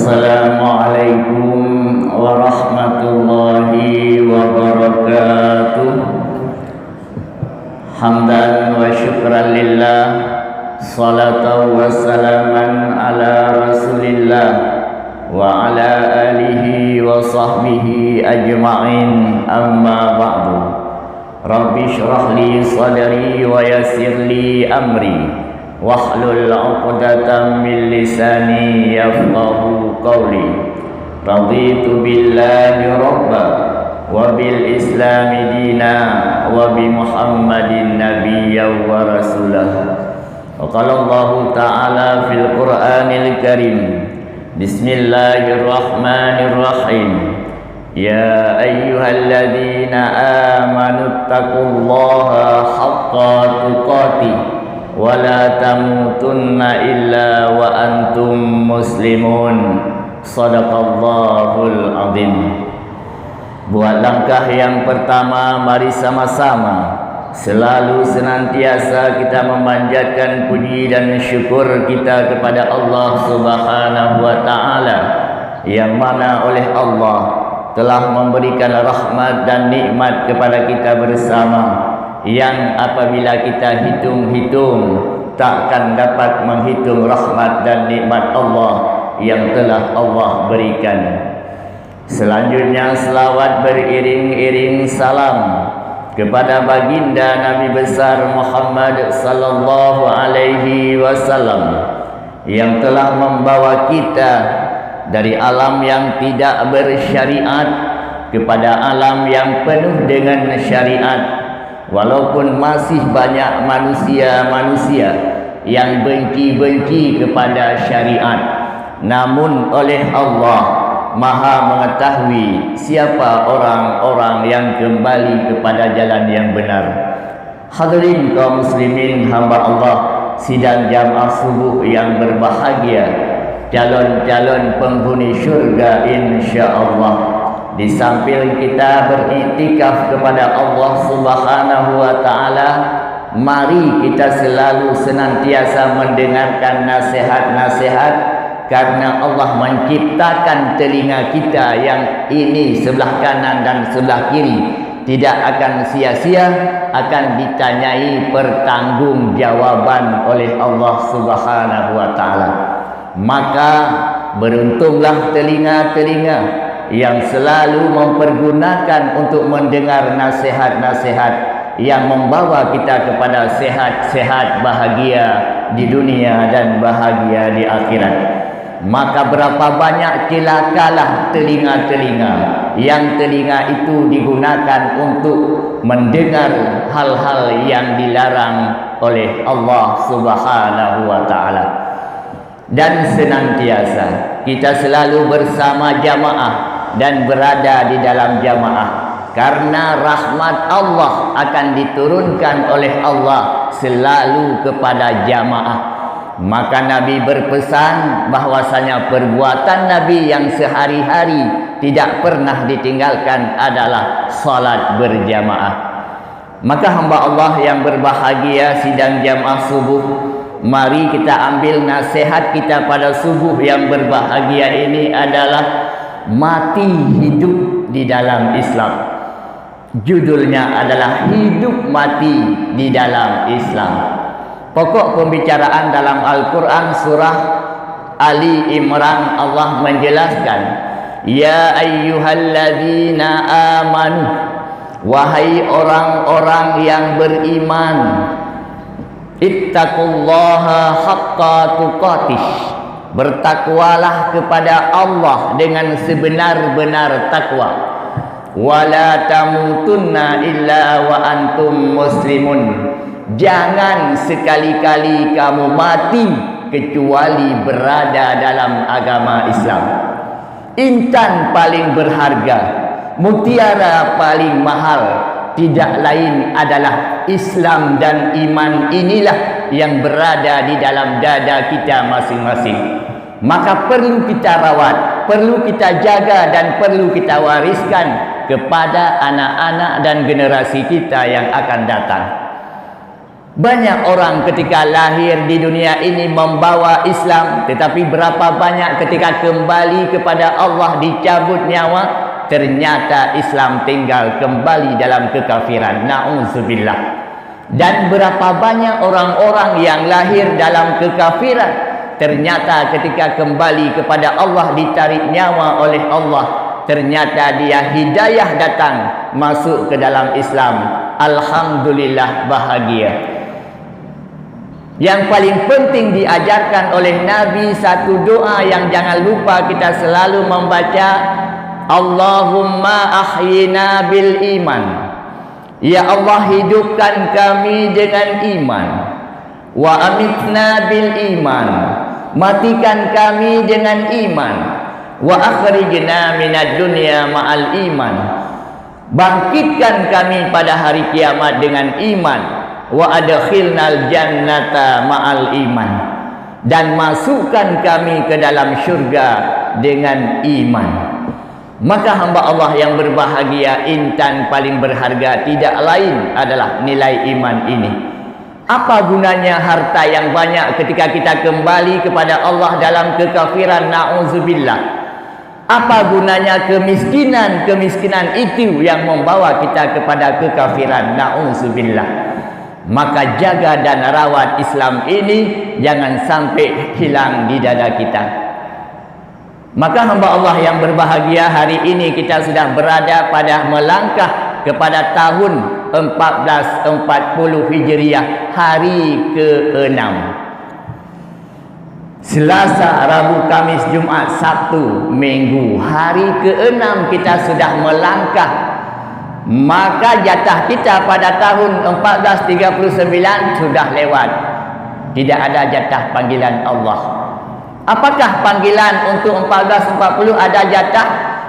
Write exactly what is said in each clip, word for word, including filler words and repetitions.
Assalamualaikum warahmatullahi wabarakatuh. Hamdan wa syukran lillah, salatan wa salaman ala Rasulillah wa ala alihi wa sahbihi ajma'in, amma ba'du. Rabbi shrah li sadri wa yassir li amri, wahlul 'uqdatam min lisani yafqahu qawli. Raditu billahi rabba, wa bil islami dina, wa bi Muhammadin nabiyya wa rasulah. Wa qala Allahu ta'ala fil Qur'anil Karim, Bismillahirrahmanirrahim. Ya ayyuhalladzina amanu taqullaha haqqa tuqatih wa la tamutunna illa wa antum muslimun. Sadaqallahul azim. Buat langkah yang pertama, mari sama-sama selalu senantiasa kita memanjatkan puji dan syukur kita kepada Allah Subhanahu wa Ta'ala, yang mana oleh Allah telah memberikan rahmat dan nikmat kepada kita bersama, yang apabila kita hitung-hitung, tak akan dapat menghitung rahmat dan nikmat Allah yang telah Allah berikan. Selanjutnya, selawat beriring-iring salam kepada Baginda Nabi Besar Muhammad sallallahu alaihi wasallam, yang telah membawa kita dari alam yang tidak bersyariat kepada alam yang penuh dengan syariat. Walaupun masih banyak manusia-manusia yang benci-benci kepada syariat, namun oleh Allah Maha Mengetahui siapa orang-orang yang kembali kepada jalan yang benar. Hadirin kaum muslimin hamba Allah, sidang jamaah subuh yang berbahagia, calon-calon penghuni syurga insya Allah. Di samping kita beriktikaf kepada Allah Subhanahu wa Ta'ala, mari kita selalu senantiasa mendengarkan nasihat-nasihat, karena Allah menciptakan telinga kita yang ini sebelah kanan dan sebelah kiri tidak akan sia-sia, akan ditanyai pertanggungjawaban oleh Allah Subhanahu wa Ta'ala. Maka, beruntunglah telinga-telinga yang selalu mempergunakan untuk mendengar nasihat-nasihat yang membawa kita kepada sehat-sehat, bahagia di dunia dan bahagia di akhirat. Maka, berapa banyak celakalah telinga-telinga yang telinga itu digunakan untuk mendengar hal-hal yang dilarang oleh Allah Subhanahu wa Ta'ala. Dan senantiasa kita selalu bersama jamaah dan berada di dalam jamaah, karena rahmat Allah akan diturunkan oleh Allah selalu kepada jamaah. Maka Nabi berpesan bahwasanya perbuatan Nabi yang sehari-hari tidak pernah ditinggalkan adalah salat berjamaah. Maka hamba Allah yang berbahagia, sidang jamaah subuh, mari kita ambil nasihat kita pada subuh yang berbahagia ini adalah mati hidup di dalam Islam. Judulnya adalah hidup mati di dalam Islam. Pokok pembicaraan dalam Al-Quran surah Ali Imran, Allah menjelaskan, "Ya ayyuhalladzina amanu, wahai orang-orang yang beriman, ittaqullaha haqqa tuqatih, bertakwalah kepada Allah dengan sebenar-benar takwa. Wa la tamutunna illa wa antum muslimun. Jangan sekali-kali kamu mati kecuali berada dalam agama Islam." Intan paling berharga, mutiara paling mahal, tidak lain adalah Islam dan iman inilah yang berada di dalam dada kita masing-masing. Maka perlu kita rawat, perlu kita jaga, dan perlu kita wariskan kepada anak-anak dan generasi kita yang akan datang. Banyak orang ketika lahir di dunia ini membawa Islam, tetapi berapa banyak ketika kembali kepada Allah dicabut nyawa, ternyata Islam tinggal kembali dalam kekafiran. Nauzubillah. Dan berapa banyak orang-orang yang lahir dalam kekafiran, ternyata ketika kembali kepada Allah ditarik nyawa oleh Allah, ternyata dia hidayah datang masuk ke dalam Islam. Alhamdulillah, bahagia. Yang paling penting diajarkan oleh Nabi satu doa yang jangan lupa kita selalu membaca, Allahumma ahyina bil iman. Ya Allah, hidupkan kami dengan iman. Wa amitna bil iman. Matikan kami dengan iman. Wa akhrijna minad dunya ma'al iman. Bangkitkan kami pada hari kiamat dengan iman. Wa adkhilnal jannata ma'al iman. Dan masukkan kami ke dalam syurga dengan iman. Maka hamba Allah yang berbahagia, intan paling berharga tidak lain adalah nilai iman ini. Apa gunanya harta yang banyak ketika kita kembali kepada Allah dalam kekafiran? Nauzubillah. Apa gunanya kemiskinan? Kemiskinan itu yang membawa kita kepada kekafiran. Nauzubillah. Maka jaga dan rawat Islam ini jangan sampai hilang di dada kita. Maka hamba Allah yang berbahagia, hari ini kita sudah berada pada melangkah kepada tahun empat belas empat puluh Hijriah, hari keenam. Selasa, Rabu, Kamis, Jumat, Sabtu, Minggu, hari keenam kita sudah melangkah. Maka jatah kita pada tahun empat belas tiga puluh sembilan sudah lewat. Tidak ada jatah panggilan Allah. Apakah panggilan untuk empat belas empat puluh ada jatah?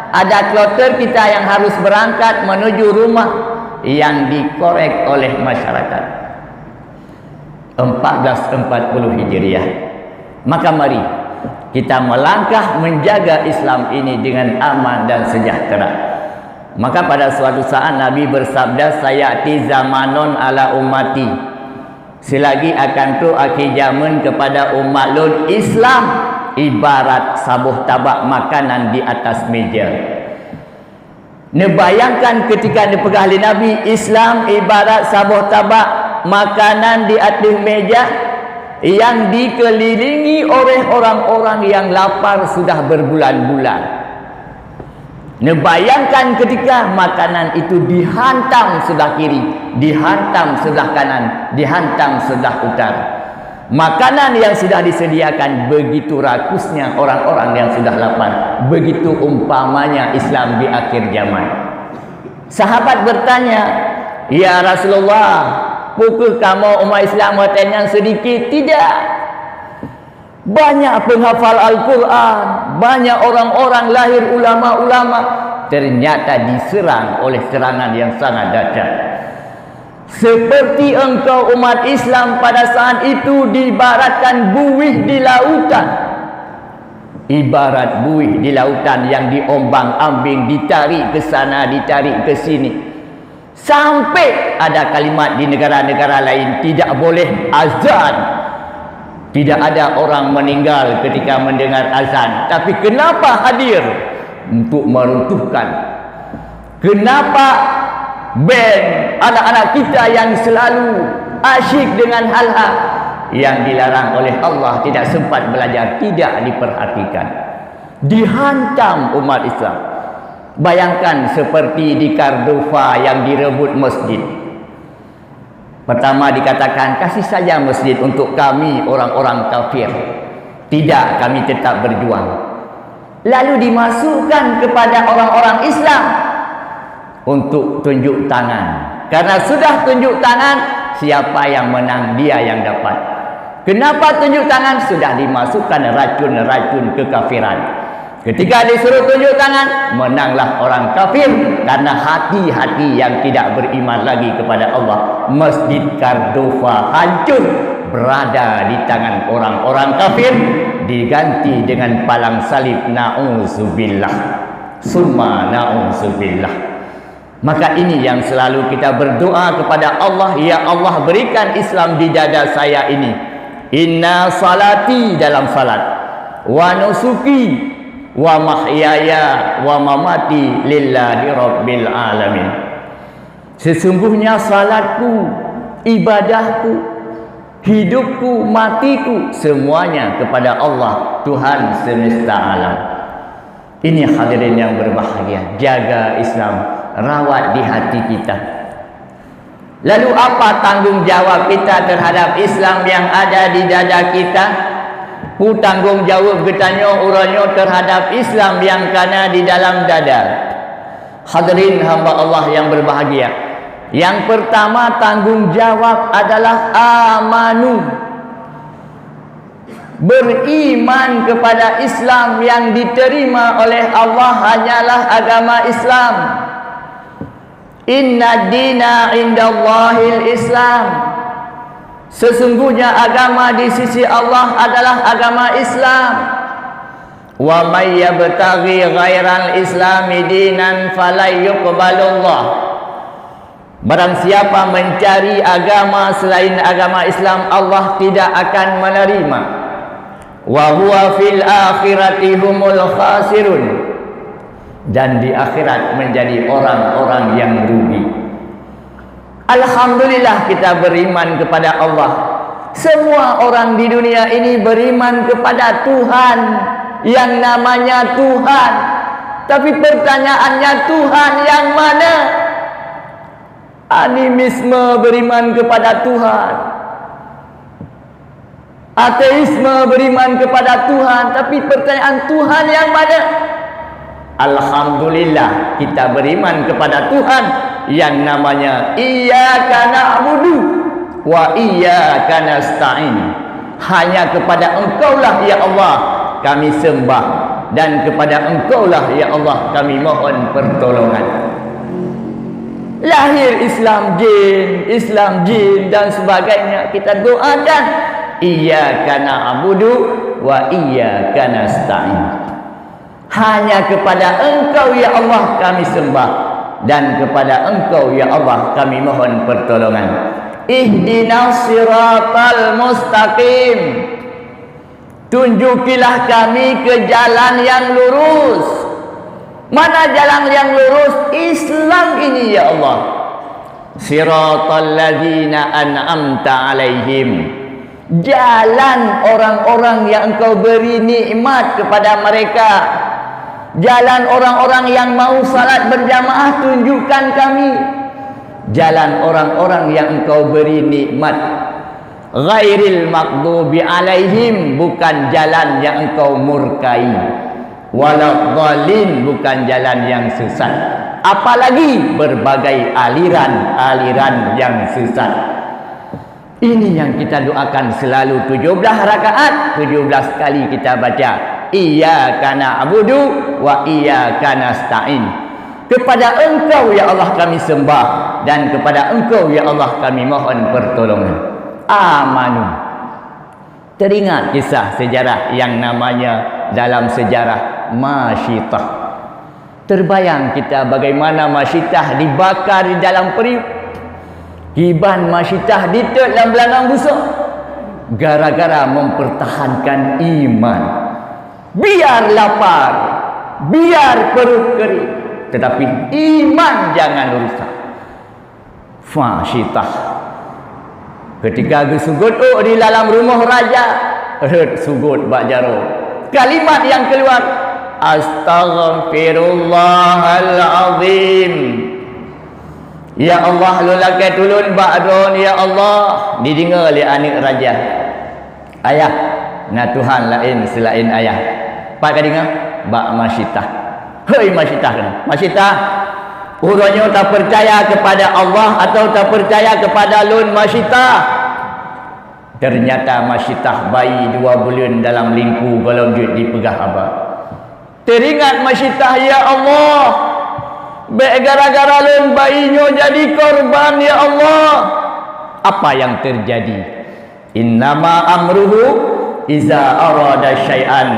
Ada kloter kita yang harus berangkat menuju rumah yang dikorek oleh masyarakat. Empat belas empat puluh Hijriah. Maka mari kita melangkah menjaga Islam ini dengan aman dan sejahtera. Maka pada suatu saat Nabi bersabda, "Sayati zamanun ala ummati." Selagi akan trok akhé jamén kepada umat lôn, Islam ibarat saboh tabak makanan di atas meja. Neubayangkan ketika neupeugah lé Nabi, Islam ibarat saboh tabak makanan di ateueh meja yang dikelilingi oleh orang-orang yang lapar sudah berbulan-bulan. Neubayangkan ketika makanan itu dihantam sebelah kiri, dihantam sebelah kanan, dihantam sebelah utara. Makanan yang sudah disediakan, begitu rakusnya orang-orang yang sudah lapar. Begitu umpamanya Islam di akhir zaman. Sahabat bertanya, "Ya Rasulullah, peu kheueh kamoe umat Islam watée nyan sedikit?" Tidak. Banyak penghafal Al-Quran, banyak orang-orang lahir ulama-ulama, ternyata diserang oleh serangan yang sangat dahsyat. Seperti engkau umat Islam pada saat itu diibaratkan buih di lautan. Ibarat buih di lautan yang diombang-ambing, ditarik ke sana, ditarik ke sini. Sampai ada kalimat di negara-negara lain, tidak boleh azan. Tidak ada orang meninggal ketika mendengar azan. Tapi kenapa hadir? Untuk meruntuhkan. Kenapa band anak-anak kita yang selalu asyik dengan hal-hal yang dilarang oleh Allah, tidak sempat belajar, tidak diperhatikan? Dihantam umat Islam. Bayangkan seperti di Cordova yang direbut masjid. Pertama dikatakan, "Kasih saja masjid untuk kami orang-orang kafir." Tidak, kami tetap berjuang. Lalu dimasukkan kepada orang-orang Islam untuk tunjuk tangan. Karena sudah tunjuk tangan, siapa yang menang, dia yang dapat. Kenapa tunjuk tangan? Sudah dimasukkan racun-racun kekafiran. Ketika disuruh tunjuk tangan, menanglah orang kafir, karena hati-hati yang tidak beriman lagi kepada Allah. Masjid Cordova hancur berada di tangan orang-orang kafir, diganti dengan palang salib. Nauzubillah. Summa nauzubillah. Maka ini yang selalu kita berdoa kepada Allah, "Ya Allah, berikan Islam di dada saya ini. Inna salati," dalam salat, "wa nusuki, wa mahyaya, wa mamati lillahi rabbil alamin." Sesungguhnya salatku, ibadahku, hidupku, matiku, semuanya kepada Allah, Tuhan semesta alam. Ini hadirin yang berbahagia, jaga Islam, rawat di hati kita. Lalu apa tanggung jawab kita terhadap Islam yang ada di dada kita? Peue tanggung jawab geutanyoe uroe nyoe terhadap Islam yang kana di dalam dada? Hadirin hamba Allah yang berbahagia, yang pertama tanggung jawab adalah amanu. Beriman kepada Islam yang diterima oleh Allah hanyalah agama Islam. "Inna dina indallahil Islam." Sesungguhnya agama di sisi Allah adalah agama Islam. "Wa may yabtaghi ghairal Islami dinan falan yuqbalullah." Barang siapa mencari agama selain agama Islam, Allah tidak akan menerima. "Wa huwa fil akhirati humul khasirun." Dan di akhirat menjadi orang-orang yang rugi. Alhamdulillah, kita beriman kepada Allah. Semua orang di dunia ini beriman kepada Tuhan yang namanya Tuhan. Tapi pertanyaannya, Tuhan yang mana? Animisme beriman kepada Tuhan. Ateisme beriman kepada Tuhan, tapi pertanyaan, Tuhan yang mana? Alhamdulillah, kita beriman kepada Tuhan yang namanya iyyaka na'budu wa iyyaka nasta'in. Hanya kepada Engkaulah, ya Allah, kami sembah, dan kepada Engkaulah, ya Allah, kami mohon pertolongan. Lahir Islam jin, Islam jin dan sebagainya, kita doakan, "Iyyaka na'budu wa iyyaka nasta'in." Hanya kepada Engkau, ya Allah, kami sembah, dan kepada Engkau, ya Allah, kami mohon pertolongan. "Ihdinas siratal mustaqim." Tunjukilah kami ke jalan yang lurus. Mana jalan yang lurus? Islam ini, ya Allah. Siratal ladzina an'amta 'alaihim. Jalan orang-orang yang Engkau beri nikmat kepada mereka. Jalan orang-orang yang mau salat berjamaah, tunjukkan kami. Jalan orang-orang yang Engkau beri nikmat. Ghairil maghdubi 'alaihim, bukan jalan yang Engkau murkai. Waladdallin, bukan jalan yang sesat. Apalagi berbagai aliran-aliran yang sesat. Ini yang kita doakan selalu tujuh belas rakaat, tujuh belas kali kita baca, "Iyyaka na'budu wa iyyaka nasta'in." Kepada Engkau, ya Allah, kami sembah, dan kepada Engkau, ya Allah, kami mohon pertolongan. Amanu. Teringat kisah sejarah yang namanya dalam sejarah Masyitah. Terbayang kita bagaimana Masyitah dibakar di dalam periuk. Kiban Masyitah ditot lam beulangang buso. Gara-gara mempertahankan iman. Biar lapar, biar perut kering, tetapi iman jangan rusak. Masyitah. Ketika geusugot ôk di dalam rumoh raja, rhot sugot bak jaroe. Kalimat yang keluar, "Astaghfirullahal azim." "Ya Allah, lôn lakée tulôn bak droen, ya Allah." Dideungoe lé aneuëk raja. "Ayah, na Tuhan laén seulaén Ayah." Pat ka deungoe? Bak Masyitah. "Hei Masyitah," kheun, "Masyitah, uroe nyoe tapeucaya kepada Allah atau tapeucaya kepada lôn, Masyitah?" Ternyata Masyitah bayi dua buleuen dalam lingku gohlom jeuet dipeugah haba. Teringat Masyitah, "Ya Allah, bék gara-gara lôn bayi nyoe jadi korban, ya Allah." Apa yang terjadi? "Innama amruhu iza arada syai'an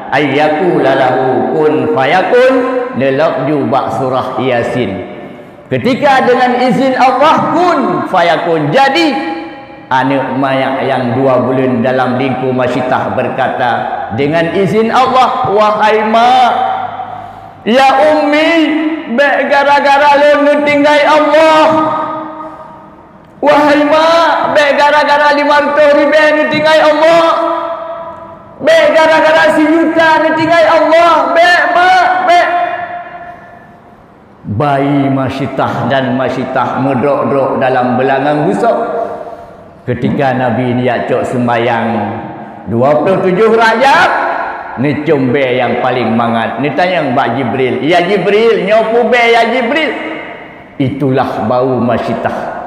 ayyakula lahu kun fayakun," neulok ju bak surah Yasin. Ketika dengan izin Allah, kun fayakun, jadi. Aneuk manyak nyang dua buleuen dalam lingku masitah berkata dengan izin Allah, "Wahai mak, ya ummi, bèk gara-gara lôn neutinggai Allah. Wahai mak, bèk gara-gara limong reutôh ribèe neutinggai Allah. Bèk gara-gara sijuta neutinggai Allah. Bèk, mak, bèk." Bayi masitah dan masitah meudrok-drok dalam beulangang gusok. Ketika Nabi neujak cok seumbahyang dua puluh tujoh Rajab, neucôm bèe nyang paleng mangat, neutanyong bak Jibril, "Ya Jibril, nyoe peue bèe ya Jibril?" Itulah bau masitah.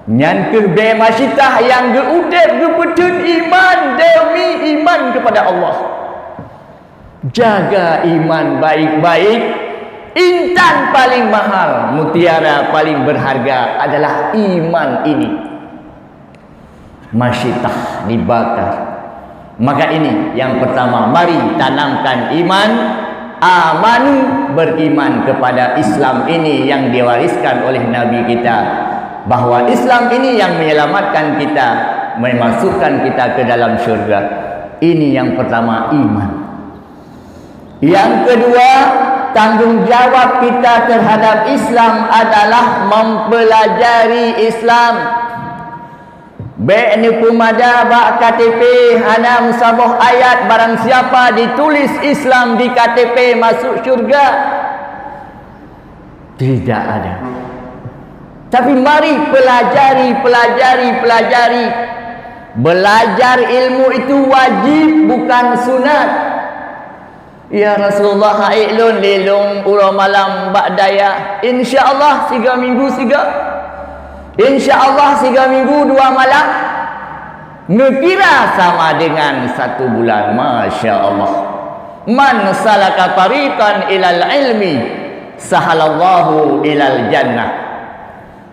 Nyan kheueh bèe masitah nyang geuudép geupeutheun iman deumi iman keupada Allah. Jaga iman baik-baik. Intan paling mahal, mutiara paling berharga adalah iman ini. Masitah dibakar. Maka ini yang pertama, mari tanamkan iman, amanu, beriman kepada Islam ini yang diwariskan oleh Nabi kita, bahwa Islam ini yang menyelamatkan kita, memasukkan kita ke dalam syurga. Ini yang pertama, iman. Yang kedua, tanggung jawab kita terhadap Islam adalah mempelajari Islam. Bèk neupeumada bak K T P hana meusaboh ayat, barang siapa ditulis Islam di K T P masuk syurga. Tidak ada. Tapi mari pelajari, pelajari, pelajari. Belajar ilmu itu wajib, bukan sunat. "Ya Rasulullah, hai lôn lé lôn uroe malam bak dayah." "Insya Allah, siga minggu siga." "Insya Allah, siga minggu dua malam." Neukira sama dengan satu bulan. Masya Allah. "Man salaka tariqan ilal ilmi, sahalallahu ilal jannah."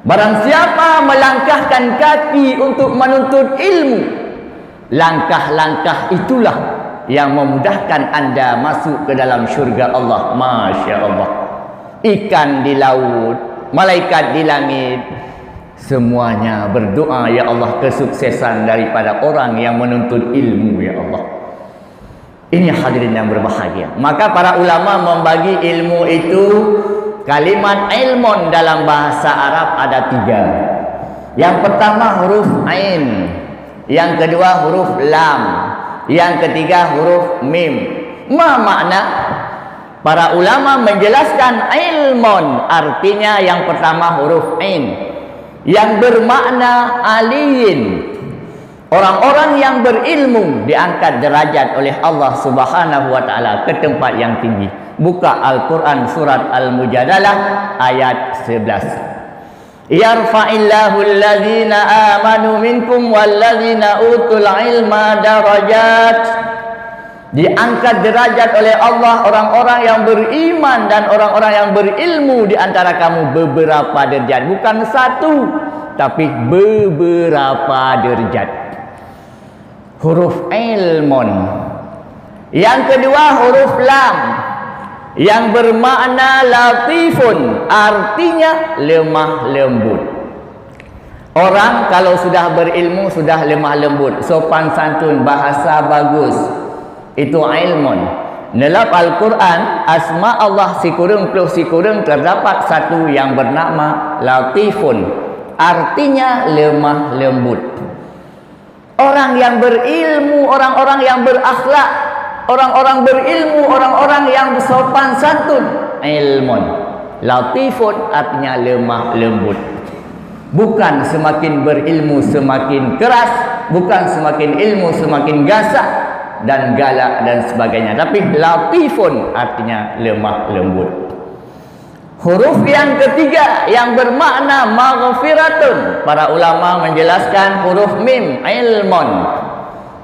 Barang siapa melangkahkan kaki untuk menuntut ilmu, langkah-langkah itulah yang memudahkan anda masuk ke dalam syurga Allah. Masya Allah. Ikan di laut, malaikat di langit, semuanya berdoa, "Ya Allah, kesuksesan daripada orang yang menuntut ilmu, ya Allah." Ini hadirin yang berbahagia. Maka para ulama membagi ilmu itu, kalimat ilmun dalam bahasa Arab ada tiga. Yang pertama huruf ain, yang kedua huruf lam, yang ketiga huruf mim. Ma makna? Para ulama menjelaskan ilmun artinya yang pertama huruf ain, yang bermakna aliyin. Orang-orang yang berilmu diangkat derajat oleh Allah Subhanahu wa Taala ke tempat yang tinggi. Buka Al-Quran surat Al-Mujadalah ayat sebelas. "Yarfa'illahu allazina amanu minkum wallazina utul ilma darajat." Diangkat derajat oleh Allah orang-orang yang beriman dan orang-orang yang berilmu di antara kamu beberapa derajat. Bukan satu, tapi beberapa derajat. Huruf ilmun. Yang kedua huruf lam yang bermakna latifun, artinya lemah lembut. Orang kalau sudah berilmu, sudah lemah lembut, sopan santun, bahasa bagus, itu ilmun. Dalam Al-Quran, asma Allah sikureueng ploh sikureueng terdapat satu yang bernama Latifun, artinya lemah lembut. Orang yang berilmu, orang-orang yang berakhlak, orang-orang berilmu, orang-orang yang sopan santun, ilmun. Latifun artinya lemah lembut. Bukan semakin berilmu semakin keras, bukan semakin ilmu semakin gasah dan galak dan sebagainya. Tapi latifun artinya lemah lembut. Huruf yang ketiga yang bermakna maghfiratun. Para ulama menjelaskan huruf mim, ilmun.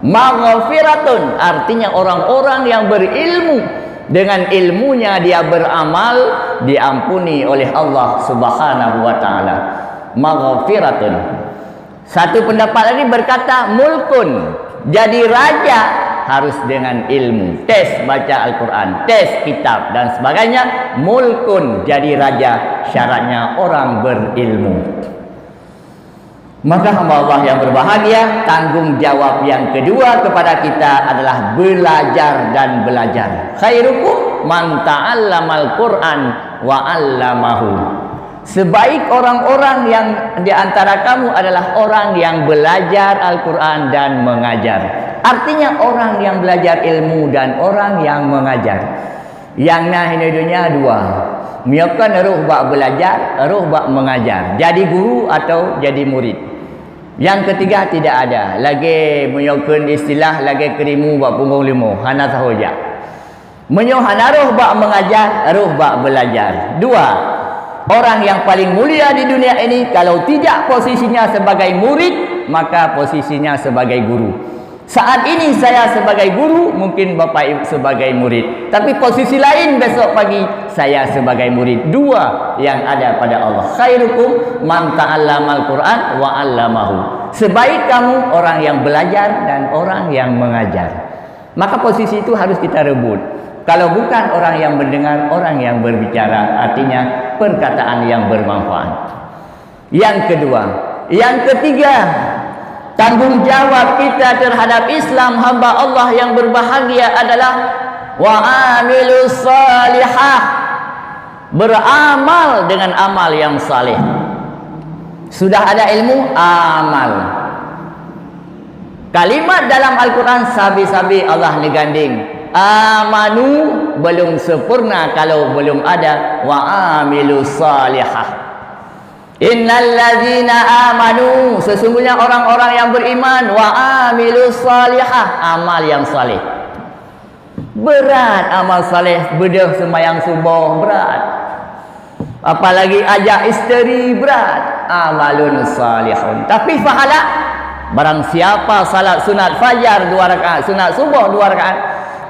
Maghfiratun artinya orang-orang yang berilmu. Dengan ilmunya dia beramal, diampuni oleh Allah Subhanahu wa Taala. Maghfiratun. Satu pendapat lagi berkata, mulkun, jadi raja Harus dengan ilmu. Tes baca Al-Quran, tes kitab dan sebagainya. Mulkun, jadi raja, syaratnya orang berilmu. Maka hamba Allah yang berbahagia, tanggung jawab yang kedua kepada kita adalah belajar dan belajar. Khairukum man ta'allamal Qur'an wa 'allamahu. Sebaik orang-orang yang di antara kamu adalah orang yang belajar Al-Quran dan mengajar. Artinya orang yang belajar ilmu dan orang yang mengajar. Nyang na hineudeunya dua. Meunyoe kon roh bak belajar, roh bak mengajar. Jadi guru atau jadi murid. Yang ketiga tidak ada. Lagée meunyoe kon istilah lagée keurimu bak punggong leumo, hana sahoja. Meunyoe hana roh bak mengajar, roh bak belajar. Dua, orang yang paling mulia di dunia ini, kalau tidak posisinya sebagai murid, maka posisinya sebagai guru. Saat ini saya sebagai guru, mungkin Bapak Ibu sebagai murid. Tapi posisi lain besok pagi, saya sebagai murid. Dua yang ada pada Allah. Khairukum man ta'allamal Qur'an wa 'allamahu. Sebaik kamu orang yang belajar dan orang yang mengajar. Maka posisi itu harus kita rebut. Kalau bukan orang yang mendengar, orang yang berbicara, artinya perkataan yang bermanfaat. Yang kedua, yang ketiga, tanggung jawab kita terhadap Islam hamba Allah yang berbahagia adalah wa 'amilus salihah, beramal dengan amal yang saleh. Sudah ada ilmu, amal. Kalimat dalam Al-Quran sabe-sabe Allah neugandeng. Amanu belum sempurna kalau belum ada wa 'amilus salihah. Innal ladzina amanu, sesungguhnya orang-orang yang beriman, wa 'amilus salihah, amal yang saleh. Berat amal saleh, beudôh seumayang suboh, berat. Apalagi ajak isteri, berat. Amalun salihun. Tapi pahala, barang siapa salat sunat fajar dua rakaat, sunat suboh dua rakaat,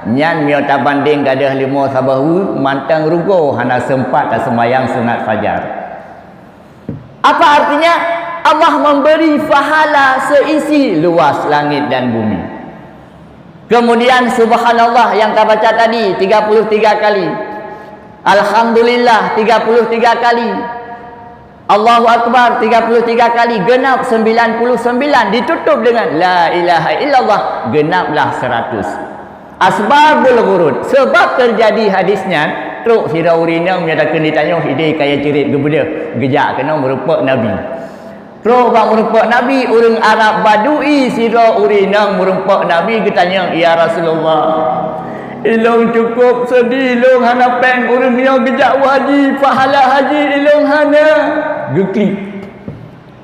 nyan meunyoe tabandeng gadôh leumo saboh ueh, mantong rugoe hana seumpat taseumayang sunat fajar. Apa artinya? Allah memberi pahala seisi luas langit dan bumi. Kemudian subhanallah yang ka baca tadi tiga puluh tiga kali. Alhamdulillah tiga puluh tiga kali. Allahu Akbar tiga puluh tiga kali, genap sembilan puluh sembilan, ditutup dengan la ilaha illallah, genaplah seratus. Asbabul wurud, sebab terjadi hadis nyan, trok sidroe ureueng inong meunyoe takheun ditanyong idéh kaya ceurit geubeudôh, geujak keunoe meurumpok Nabi. Trok bak meurumpok Nabi, ureueng Arab Badui sidroe ureueng inong meurumpok Nabi geutanyong, "Ya Rasulullah, ilôn cukôp seudeh, ilôn hana péng, ureueng nyoe geujak u haji, pahala haji ilôn hana." Geuklik.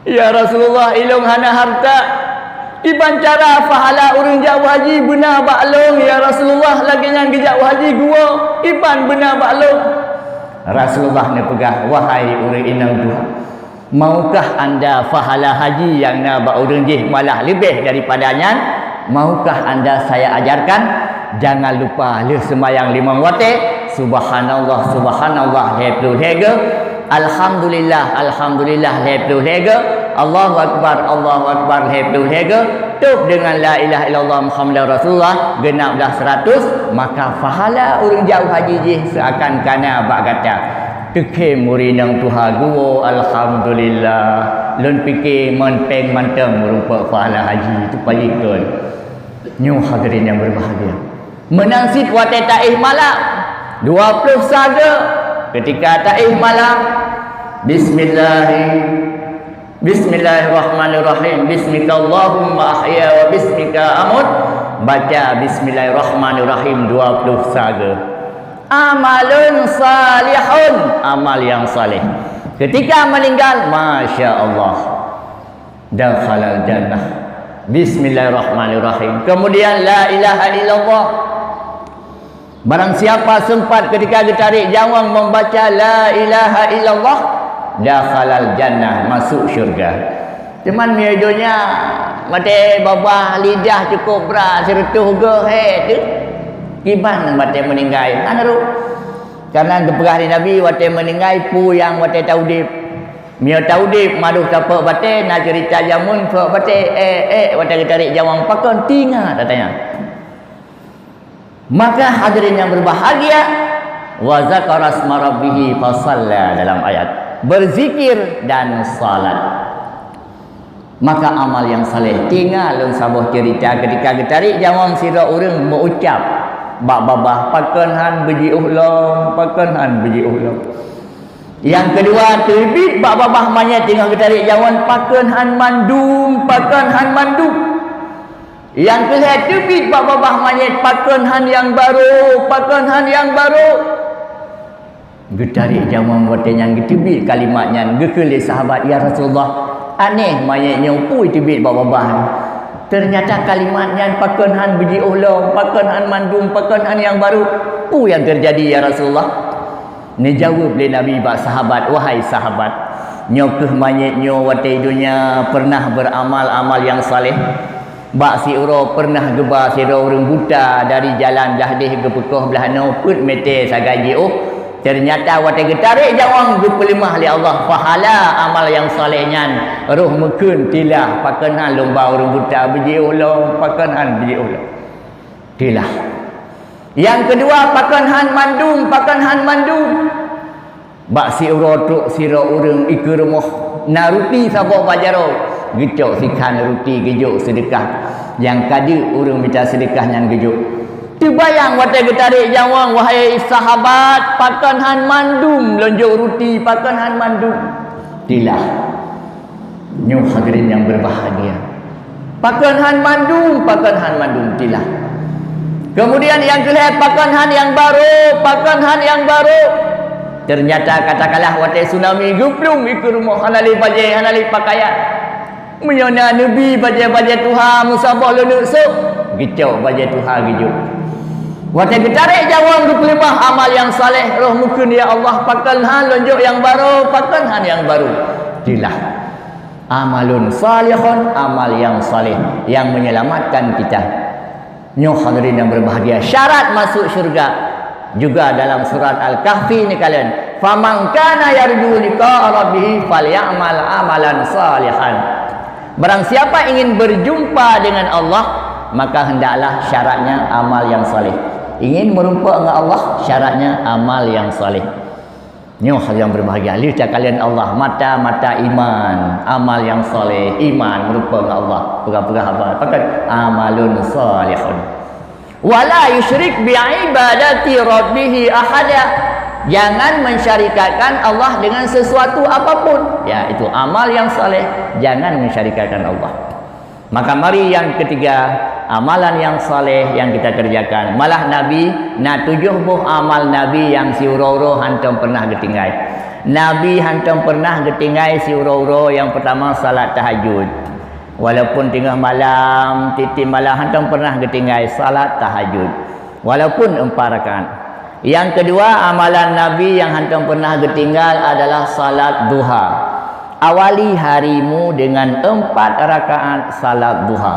"Ya Rasulullah, ilôn hana hareuta. Kiban cara pahala ureueng jak u haji beuna bak lôn, ya Rasulullah, lagée nyan geujak u haji geuwoe, kiban beuna bak lôn?" Rasulullah neupeugah, "Wahai ureueng inong tuha, maukah anda pahala haji nyang na bak ureueng jih malah leubeh daripada nyan? Maukah anda saya ajarkan?" Jangan lupa lheueh seumayang limong watée, subhanallah, subhanallah, lhée ploh lhée geu, alhamdulillah, alhamdulillah, lhée ploh lhée geu, Allahu akbar, Allahu akbar, lhée ploh lhée geu, tôb deungon la ilaha illallah Muhammadar Rasulullah, geunap blah seuratus, maka pahala ureuëng jak u haji jih seuakan ka na bak gata. Teukhém ureuëng nyang tuha geuwoe, alhamdulillah. Lôn pike mon péng mantong meurumpok pahala haji, teupaléh kon. Nyoe hadirin nyang berbahagia. Meunan cit watée taéh malam, dua ploh sa geu, keutika taéh malam, bismillah, bismillahirrahmanirrahim, bismikallahumma ahya wa bismika amut, baca bismillahirrahmanirrahim dua ploh sa geu. Amalun salihun, amal yang saleh. Keutika meuninggai, masya Allah. Dakhalal jannah. Bismillahirrahmanirrahim. Kemudian la ilaha illallah. Barang siapa sempat ketika geutarek nyawöng membaca la ilaha illallah, dakhalal jannah, masuk syurga. Cuman meunyoe donya, watée babah lidah cukup brat, sireutôh geu hé teuh. Kiban watée meuninggai, hana rôh. Karena geupeugah lé Nabi, watée meuninggai peue nyang watée taudeb. Meunyoe taudeb, madôh tapeuek batée, na ceurita jameun peuek batée, ék, ék, watée geutarek nyawöng pakon, tingat tatanya. Maka hadirin yang berbahagia, "Wa dzakara isma rabbih fa shalla," dalam ayat, berzikir dan salat. Maka amal yang saleh, tingat lôn saboh cerita ketika geutarék nyawöng sidroe ureuëng meuucap bak babah, "Pakon han beujiôh lom, pakon han beujiôh lom." Nyang keudua, teubiet bak babah manyét teungoh geutarék nyawöng, "Pakon han mandum, pakon han mandum." Nyang keulhée, teubiet bak babah manyét, "Pakon han nyang barô, pakon han nyang barô." Geutarék nyawöng watée nyan geuteubiet kalimat nyan, geukheun lé sahabat, "Ya Rasulullah, aneh manyét nyoe peue teubiet bak babah nyoe?" Teunyata kalimat nyan, "Pakon han beujiôh lom, pakon han mandum, pakon han nyang barô, peue nyang teujadi ya Rasulullah?" Neujaweueb lé Nabi bak sahabat, "Wahai sahabat, nyoe kheueh manyét nyoe watée donya peureunah beuramal-amal nyang saleh. Bak siuroe peureunah geuba sidroe ureuëng buta dari jalan blah déh geupeukoh blah noe peuet mete sagai jiôh. Teunyata watée geutarék nyawöng geupeuleumah lé Allah pahala amal nyang saleh nyan, roh meukheun tilah, pakon han lôn ba ureuëng buta beujiôh lom, pakon han beujiôh lom." Tilah. Nyang keudua, pakon han mandum, pakon han mandum. Bak siuroe trok sidroe ureuëng ikeue rumoh na ruti saboh bak jaroe, geucok sikhan ruti geujok seudeukah. Nyang ka deuek ureuëng mita seudeukah nyan geujok. Teubayang watée geutarék nyawöng, wahai sahabat, pakon han mandum lôn jok ruti, pakon han mandum. Tilah. Nyoe hadirin yang berbahagia. Pakon han mandum, pakon han mandum, tilah. Kemudian nyang keulhée, pakon han nyang barô, pakon han nyang barô. Teunyata katakanlah watée tsunami geuplueng ikeue rumoh, hana lé bajée, hana lé pakaian. Meunyoe na neubi bajée-bajée tuha meusaboh leuneuk sôk, geucok bajée tuha geujok. Watée geutarék nyawöng geupeuleumah amal nyang saleh, roh meukheun, "Ya Allah, pakon han lôn jok nyang barô, pakon han nyang barô." Tilah. Amalun salihun, amal yang saleh yang menyelamatkan kita. Nyoe hadirin yang berbahagia, syarat masuk syurga juga dalam surat Al-Kahfi neukalon, "Faman kana yarju liqa'a rabbih falyamal amalan salihan." Barang siapa ingin berjumpa dengan Allah, maka hendaklah syaratnya amal yang saleh. Ingin merumpok dengan Allah, syaratnya amal yang saleh. Nyoe hal yang berbahagia. Lheueh takalon Allah, mata-mata iman, amal yang saleh, iman merupa ngon Allah. Peugah-peugah haba, pakon? Amalun salihun. "Wala yusyrik bi ibadati rabbih ahada." Jangan mensyarikatkan Allah dengan sesuatu apapun. Ya, itu amal yang saleh. Jangan mensyarikatkan Allah. Maka mari yang ketiga, amalan yang saleh yang kita kerjakan. Malah Nabi na tujoh boh amal Nabi yang siuroe-uroe hantom pernah geutinggai. Nabi hantom pernah geutinggai siuroe-uroe, yang pertama salat tahajud. Walaupun teungoh malam, tiep-tiep malam hantom pernah geutinggai salat tahajud. Walaupun empat rakaat. Yang kedua, amalan Nabi yang hantom pernah geutinggal adalah salat duha. Awali harimu dengan empat rakaat salat duha.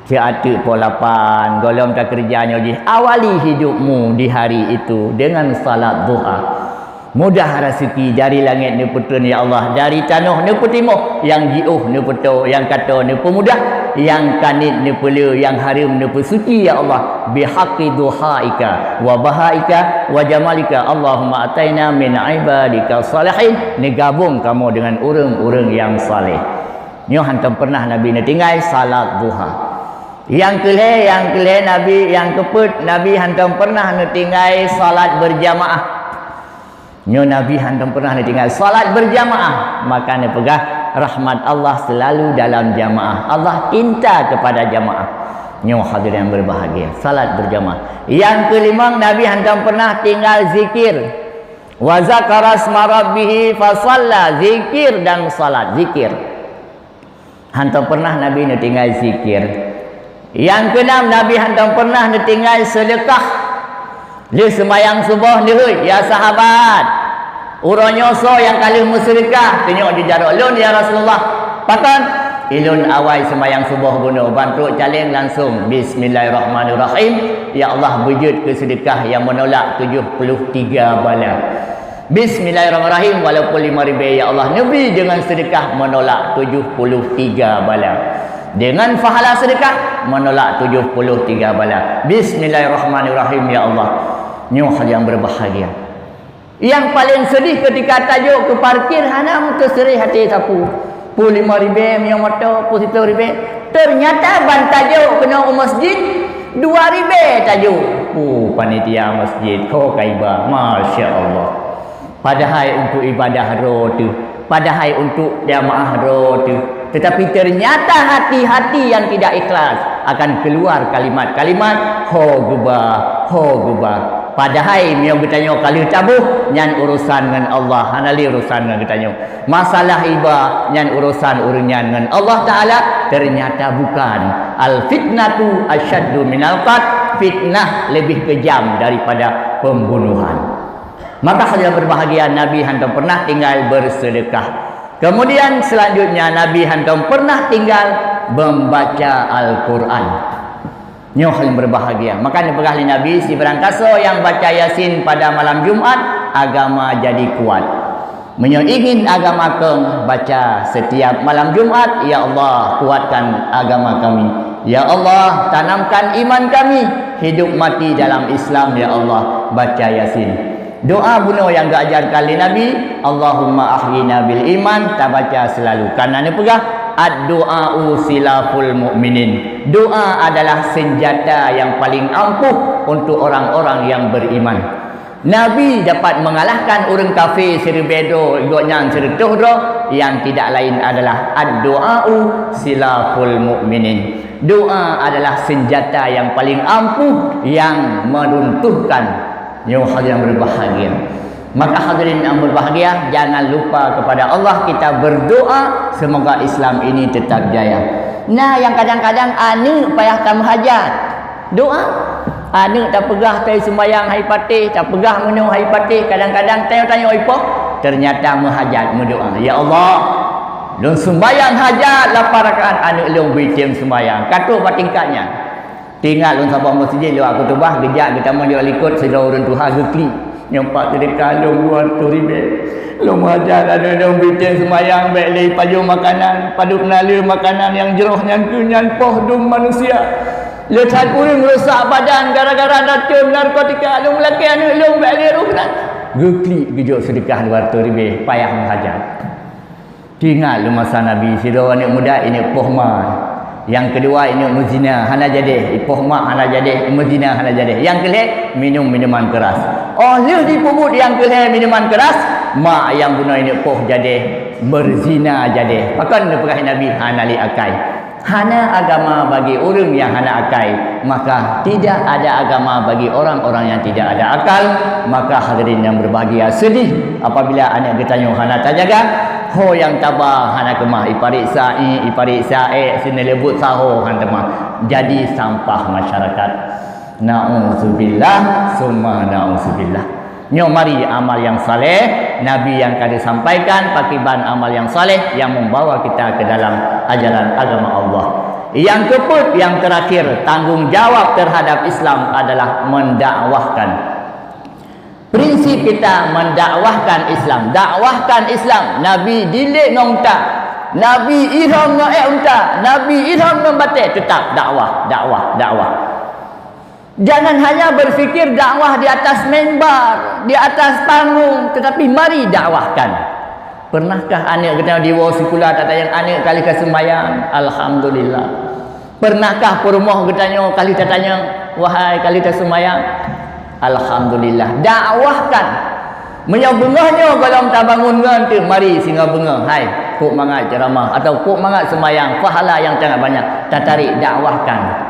Siat teuk poh lapan, gohlom takeureuja nyoe jih. Awali hidupmu di hari itu dengan salat duha. Mudah raseuki, dari langét neupeutreun, ya Allah, dari tanoh neupeutimoh, nyang jiôh neupeutoe, nyang ka toe neupeumudah, nyang ka niet neupeule, nyang hareuem neupeusuci, ya Allah, bihaqqi duhaika wa bahaika wa jamalika. Allahumma ataina min ibadika salihin, neugabong kamoe dengan ureuëng-ureuëng nyang saleh. Nyoe hantom pernah Nabi neutinggai salat duha. Nyang keulhée, nyang keulhée Nabi, nyang keupeuet Nabi hantom pernah neutinggai salat berjamaah. Nyoe Nabi hantom pernah neutinggai salat berjamaah, maka neupeugah rahmat Allah selalu dalam jamaah. Allah cinta kepada jamaah. Nyoe hadirin yang berbahagia, salat berjamaah. Nyang keulimong, Nabi hantom pernah tinggal zikir. "Wa dzakara isma rabbih fa shalla," zikir dan salat, zikir. Hantom pernah Nabi neutinggai zikir. Nyang keunam, Nabi hantom pernah neutinggai seudeukah. Lheueh seumayang suboh neuheuet, "Ya sahabat, uroe nyoe soe nyang ka lheueh meuseudeukah?" Tunyok jeujaroe, "Lôn, ya Rasulullah." "Pakon?" "Ilôn awai seumayang suboh bunoe, ban trok caleng langsong, 'Bismillahirrahmanirrahim. Ya Allah, beujeuet keu seudeukah nyang meunolak tujoh puluh tiga bala.' Bismillahirrahmanirrahim, walaupun lima ribée, ya Allah, neubri deungon seudeukah meunolak tujoh puluh tiga bala." Dengan pahala sedekah, menolak tujuh puluh tiga bala. Bismillahirrahmanirrahim, ya Allah. Nyoe hal yang berbahagia. Yang paling sedih ketika tajok ke parkir, hana meuteuseuréh até sapu. Peuet lima ribèe meunyoe moto, peuet siplôh ribèe. Ternyata ban tajok keunoe u masjid, dua ribèe tajok. Oh, panitia masjid, ho kaiba, masya Allah. Padahai untuk ibadah droe teuh, padahai untuk jamaah droe teuh. Tetapi ternyata hati-hati yang tidak ikhlas akan keluar kalimat-kalimat, "Ho geuba, ho geuba." Padahai meunyoe geutanyoe ka lheueh taboh, nyan urusan ngon Allah, hana lé urusan ngon geutanyoe. Masalah iba, nyan urusan ureuëng nyan ngon Allah Taala, ternyata bukan. Al fitnatu asyaddu minal qatl, fitnah lebih kejam daripada pembunuhan. Maka hadirin berbahagia, Nabi hantom pernah tinggal bersedekah. Kemudian selanjutnya, Nabi hantom pernah tinggal membaca Al-Quran. Nyoe hadirin berbahagia. Maka neupeugah lé Nabi, "Sibarang kasoe nyang baca Yasin pada malam Jumat, agama jadi kuat." Meunyoe ingin agama kong, baca setiap malam Jumat, "Ya Allah, kuatkan agama kami. Ya Allah, tanamkan iman kami, hidup mati dalam Islam, ya Allah." Baca Yasin. Doa bunoe nyang geuajarkan lé Nabi, "Allahumma ahyina bil iman," tabaca selalu. Karena neupeugah, "Ad-du'a'u silaful mu'minin." Doa adalah senjata yang paling ampuh untuk orang-orang yang beriman. Nabi dapat mengalahkan ureuëng kafé siribèe droe, gobnyan sireutôh droe, yang tidak lain adalah, "Ad-du'a'u silaful mu'minin." Doa adalah senjata yang paling ampuh yang meruntuhkan. Nyoe hadirin yang berbahagia. Maka hadirin yang berbahagia, jangan lupa kepada Allah kita berdoa semoga Islam ini tetap jaya. Nah, yang kadang-kadang aneuk payah tameuhajat. Doa. Aneuk tapeugah tai sumbayang hai patéh, tapeugah meunyoe hai patéh, kadang-kadang tanyoe-tanyoe ipoh, ternyata meuhajat meudoa, "Ya Allah, lôn sumbayang hajat lapan rakaat, aneuk lôn bri tem sumbayang." Ka trôk bak tingkat nyan. Teuingat lôn saboh meuseujid lôn khutubah, geujak geutamong jok likot sidroe ureuëng tuha geuklik. Nyoe pat teudeunka lôn dua reutôh ribèe. Lôn meuhajat aneuk lôn bri tem sumbayang, bèk lé ipajoh makanan, padub naleueng makanan nyang jroh nyan keuh nyan poh dum manusia. Le that ureuëng rusak badan gara-gara racon narkotika, lôn lakèe aneuk lôn bèk lé rôh keunan. Geuklik geujok seudeukah dua reutôh ribèe, payah meuhajat. Teuingat lôn masa Nabi, sidroe aneuk muda ineuk poh ma. Nyang keudua ineuk meuzina, hana jadéh, ipoh ma hana jadéh, meuzina hana jadéh. Nyang keulhèe minum minuman keras. Óh lheueh jipeubuet nyang keulhèe minuman keras, ma nyang bunoe ineuk poh jadéh, meuzina jadéh. Pakon neupeugah Nabi hana lé akai. Hana agama bagi ureuëng nyang hana akai, maka tidak ada agama bagi orang-orang yang tidak ada akal. Maka hadirin yang berbahagia, sedih apabila aneuk geutanyoe hana tajaga. Ho nyang taba hana keumah, ipareksa ié, ipareksa ék, sineuleubuet saho han teuma. Jadi sampah masyarakat. Nauzubillah, summa nauzubillah. Nyoe mari amal nyang saleh, Nabi nyang ka disampaikan, pakiban amal nyang saleh nyang membawa kita ke dalam ajaran agama Allah. Nyang keupeuet, nyang terakhir, tanggung jawab terhadap Islam adalah mendakwahkan. Prinsip kita mendakwahkan Islam. Dakwahkan Islam. Nabi dilek ngon unta. Nabi irhom ngon ék unta. Nabi irhom ngon batée. Tetap dakwah, dakwah, dakwah. Jangan hanya berpikir dakwah di atas mimbar, di atas panggung, tetapi mari dakwahkan. Pernahkah aneuk geutanyoe diwoe sikula tatanyong, "Aneuk, ka lheueh ka seumayang?" Alhamdulillah. Pernahkah peurumoh geutanyoe ka lheueh tatanyong, "Wahai, ka lheueh taseumayang?" Alhamdulillah. Dakwahkan. Meunyoe beungoh nyoe gohlom tabangun ngon teuh, mari singoh beungoh, hai, kok mangat ceramah atau kok mangat seumayang, pahala nyang sangat banyak, tatarék dakwahkan.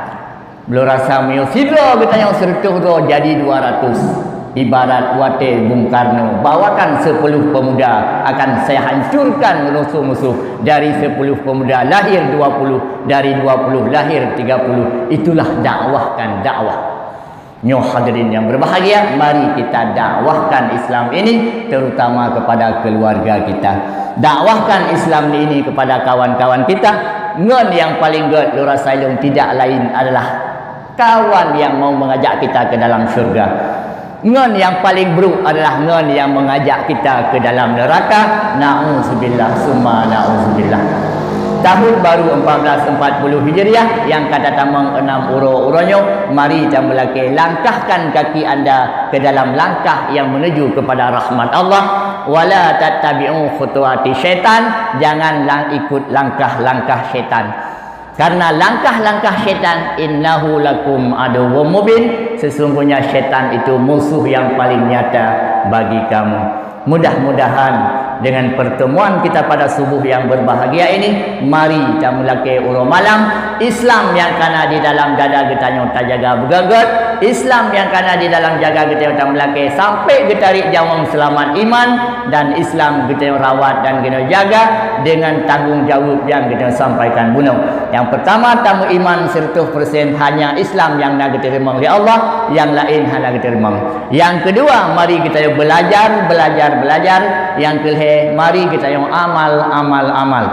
Bloe rasa meunyoe sidroe geutanyoe seureutôh droe jadi dua ratus. Ibarat watée Bung Karno, "Bawakan sepuluh pemuda, akan saya hancurkan musuh-musuh." Dari sepuluh pemuda lahir dua puluh, dari dua puluh lahir tiga puluh. Itulah dakwahkan dakwah. Nyoe hadirin yang berbahagia, mari kita dakwahkan Islam ini, terutama kepada keluarga kita. Dakwahkan Islam ini kepada kawan-kawan kita. Ngon yang paling gét, lôn rasa lôn tidak lain adalah kawan yang mau mengajak kita ke dalam syurga. Ngon yang paling buruk adalah ngon yang mengajak kita ke dalam neraka. Nauzubillah, summa nauzubillah. Tahun baru empat belas empat puluh Hijriah nyang ka tatamong enam uroe-uroe nyoe, mari tameulakée langkahkan kaki anda ke dalam langkah yang menuju kepada rahmat Allah. Wala tattabi'u khutuwati syaitan, jangan lang-, ikut langkah-langkah syaitan. Karena langkah-langkah syaitan, innahu lakum aduwwum mubin, sesungguhnya syaitan itu musuh yang paling nyata bagi kamu. Mudah-mudahan dengan pertemuan kita pada subuh yang berbahagia ini, mari tameulakée uroe malam. Islam nyang kana di dalam dada geutanyoe tajaga beugét-gét, Islam nyang kana di dalam dada geutanyoe tameulakée sampai geutarék nyawöng seulamat iman, dan Islam geutanyoe rawat dan geutanyoe jaga dengan tanggong jaweueb nyang geutanyoe sampaikan bunoe. Nyang peurtama, tameuiman seratus persen hanya Islam nyang na geuteurimong lé Allah, nyang laén hana geuteurimong. Nyang keudua, mari geutanyoe beulajar, beulajar, beulajar. Nyang keulhée, mari geutanyoe amal, amal, amal.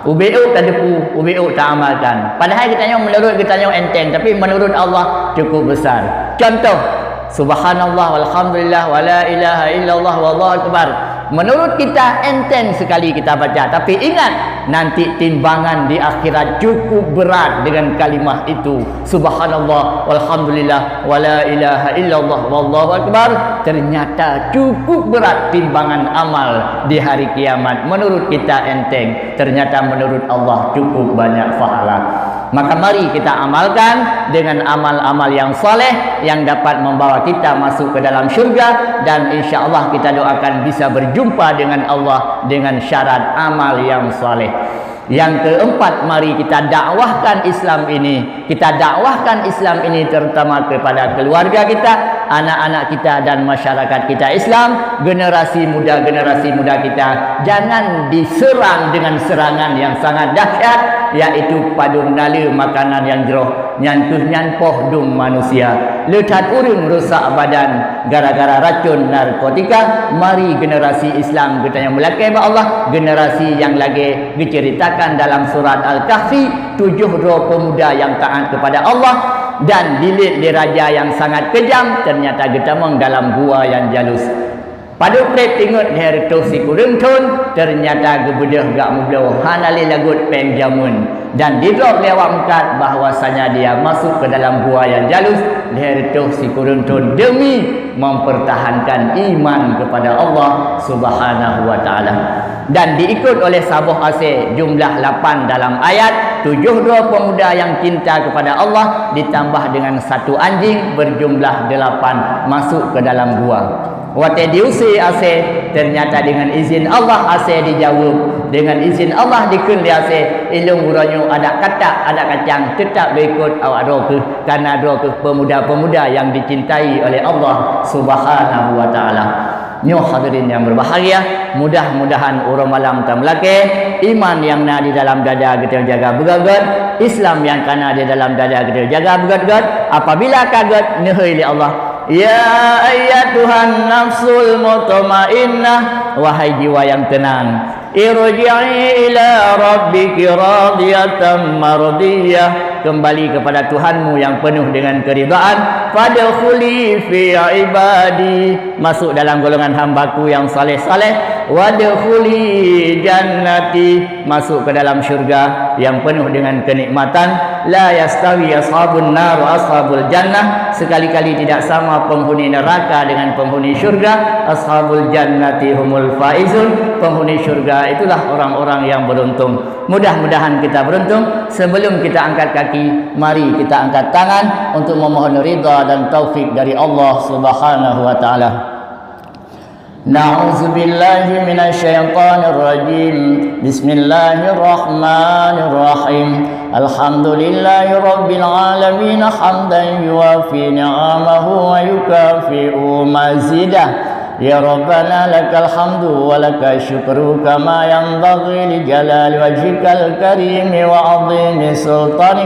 Ubé-ôk tadepu, ubé-ôk taamalkan. Padahai geutanyoe, meunurot geutanyoe enteng, tapi meunurot Allah cukup besar. Contoh, subhanallah, walhamdulillah, wala ilaha illallah, wallahu akbar. Meunurot kita enteng sekali kita baca, tapi ingat, nanti timbangan di akhirat cukup berat dengan kalimah itu. Subhanallah, walhamdulillah, wala ilaha illallah, wallahu akbar. Ternyata cukup berat timbangan amal di hari kiamat. Meunurot kita enteng, ternyata meunurot Allah cukup banyak pahala. Maka mari kita amalkan dengan amal-amal yang saleh yang dapat membawa kita masuk ke dalam syurga, dan insya Allah kita doakan bisa berjumpa dengan Allah dengan syarat amal yang saleh. Yang keempat, mari kita dakwahkan Islam ini. Kita dakwahkan Islam ini terutama kepada keluarga kita, anak-anak kita dan masyarakat kita Islam, generasi muda, generasi muda kita. Jangan diserang dengan serangan yang sangat dahsyat, yaitu padum nale makanan yang jroh, nyan kheueh nyan poh dum manusia. Le that ureuëng rusak badan gara-gara racun narkotika. Mari generasi Islam geutanyoe meulakée bak Allah, generasi nyang lagée geuceuritakan dalam surat Al-Kahfi, tujoh droe pemuda nyang taát kepada Allah dan dilét lé raja nyang sangat keujam, ternyata geutamong dalam gua nyang jalus. Padub prép ingat lhée reutôh sikureueng thon, ternyata geubeudôh gak meubloe hana lé lagot péng jameun, dan didrob lé awak meukat bahwasanya dia masuk ke dalam gua nyang jalus lhée reutôh sikureueng thon demi mempertahankan iman kepada Allah Subhanahu wa Taala. Dan diikut oleh saboh asée, jumlah lapan dalam ayat, tujoh droe pemuda nyang cinta kepada Allah ditambah dengan satu anjing berjumlah delapan masuk ke dalam gua. Watée diusé asée, ternyata dengan izin Allah asée dijaweueb. Dengan izin Allah dikheun lé asée, ilong uroe nyoe adak katak, adak kacang, teutap lôn ikot awak droe kheueh, karena droe kheueh pemuda-pemuda nyang dicintai oleh Allah Subhanahu wa Taala. Nyoe hadirin yang berbahagia, mudah-mudahan uroe malam tameulakée, iman nyang na di dalam dada geutanyoe jaga beugét-gét, Islam nyang kana di dalam dada geutanyoe jaga beugét-gét. Apabila ka gét, neuhôi lé Allah, "Ya ayyatuhan nafsul mutmainnah, wahai jiwa yang tenang, irji'i ila rabbiki radiyatan mardiyah, kembali kepada Tuhanmu yang penuh dengan keridaan, fadkhuli fi ibadi, masuk dalam golongan hamba-Ku yang saleh-saleh, wadkhuli jannati, masuk ke dalam syurga yang penuh dengan kenikmatan. La yastawi ashabun nar wa ashabul jannah, sekali-kali tidak sama penghuni neraka dengan penghuni syurga. Ashabul jannati humul faizun, penghuni syurga itulah orang-orang yang beruntung." Mudah-mudahan kita beruntung. Sebelum kita angkat kaki, mari kita angkat tangan untuk memohon ridha dan taufik dari Allah Subhanahu wa Taala. Na'udzubillahi minasyaitonirrajim. Bismillahirrahmanirrahim. Alhamdulillahirabbil alamin, hamdan yuwafi ni'amahu wa yukafi'u mazidah. Ya Rabbana, lakal hamdu wa lakal syukru kama yanbaghi li jalali wajhikal karimi wa azimi sultanik.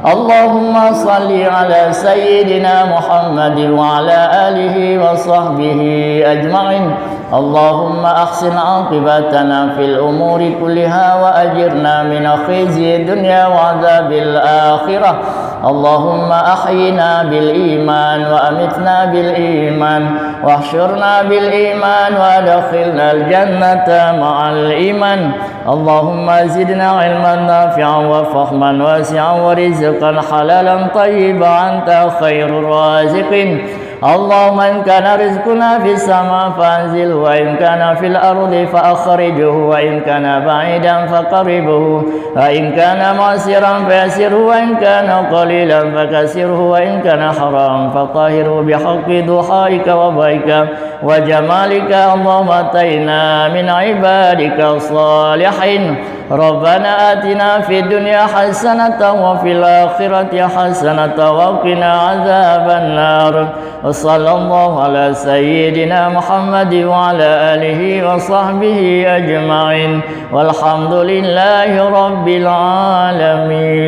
Allahumma salli ala sayyidina Muhammadin wa ala alihi wa sahbihi ajma'in. اللهم أحسن عاقبتنا في الأمور كلها وأجرنا من خزي الدنيا وعذاب الآخرة. اللهم أحينا بالإيمان وأمتنا بالإيمان واحشرنا بالإيمان وأدخلنا الجنة مع الإيمان. اللهم زدنا علما نافعا وفهما واسعا ورزقا حلالا طيبا، أنت خير الرازقين. اللهم إن كان رزقنا في السماء فأنزله، وإن كان في الأرض فأخرجه، وإن كان بعيدا فقربه، وإن كان معسرا فيسره، وإن كان قليلا فكثره، وإن كان حراما فطهره بحق ضحائك وبهائك وجمالك. اللهم آتنا من عبادك الصالحين. ربنا آتنا في الدنيا حسنة وفي الآخرة حسنة وقنا عذاب النار. وصلى الله على سيدنا محمد وعلى آله وصحبه أجمعين. والحمد لله رب العالمين.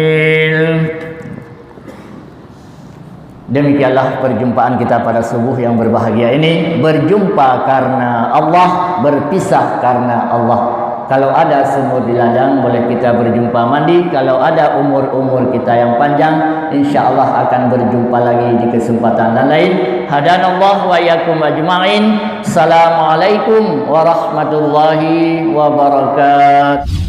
Demikianlah perjumpaan kita pada subuh yang berbahagia ini. Berjumpa karena Allah, berpisah karena Allah. Kalau ada sumur di ladang, boleh kita berjumpa mandi. Kalau ada umur-umur kita yang panjang, insya Allah akan berjumpa lagi di kesempatan yang lain. Hadanallah wa iyyakum ajma'in. Assalamualaikum warahmatullahi wabarakatuh.